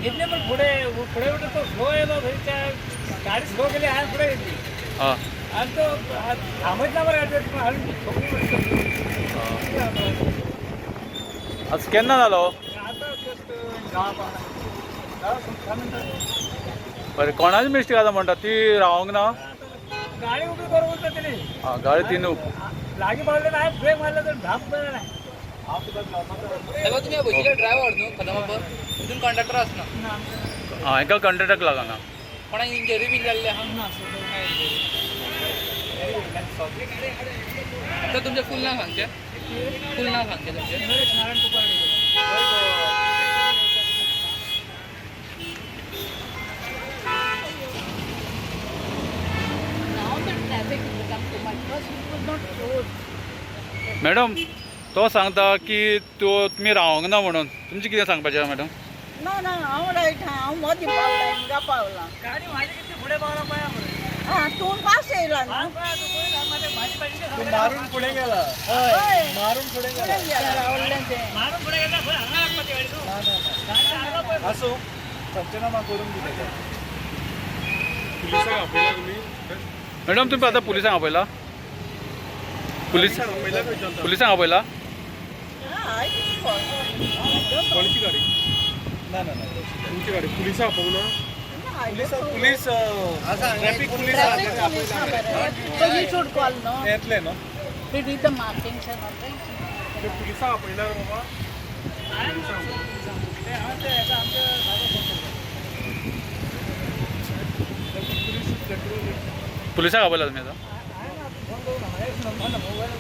इतले पण पुढे पुढे कुठे तो स्लो येलो थंयच्या गाडी स्लो गेली हांवें फुडें घेतली. हां. आनी तो थांबयत ना बरें गाडी हाडून ठोकली. आज केन्ना जालो? आतां जस्ट 10-5 मिनटां. बरें, कोणाची मिस्टेक आसा म्हणटा ती रावोंक ना? गाडी उबी करून उरता तेणी. आं, गाडी तीन लागीं पावले ना, ब्रेक मारले तर धाप बरें ना. तेव्हा तुम्ही बशिल्ले ड्रायव्हर न्हू कदंबा, तितून कंडक्टर आसना. आं, हेका कंडक्टराक लागना. कोणाक इंजरी बीन जाल्ली आहा? तर तुमचें फूल नांव सांगचें, फूल नांव सांगचें तुमचें. Naresh Narayan कुपार्डे. Now the traffic has become too much. First it was not closed. Madam, तो सांगता की त्यो तुमी रावोंक ना म्हणून, तुमचें कितें सांगपाचें आहा मॅडम? ना ना, हांव रायट हा, हांव मदीं पावलां, हिंगा पावलां. गाडी म्हाजी कितली फुडें पावला पळया मरे. हा, तूं पास येयला न्हू. हांव पळया तूं पळय म्हाजी म्हाजी पाशी. मारून फुडें गेला. हय. मारून फुडें गेला. फुडें गेला. रावल्लें तें. मारून फुडें गेला खंय हांगा लागपाची गाडी तूं. गाडी हांगा पळय. आसूं, पंचनामा करून दिले. पुलिसांक आपयला तुमी? मॅडम, तुमी आतां पुलिसांक आपयला? पुलीस आपयला काय विचारता? पुलिसांक आपयला? हा, आयकून पळय. कोणाची गाडी? ना ना ना. तुमची गाडी पुलिसां आपोवंक ना? Police police traffic police. Traffic police ना बरें. So you should call, no? येतले न्हू. He did the markings and all, right? ते पुलिसांक आपयल्यार बाबा. ते हांव ते हेका आमच्या सायबाक फोन करता. पुलिसांक आपयला तुमी आतां? हांवें फोन करूं ना, एक नंबर ना मोबायल.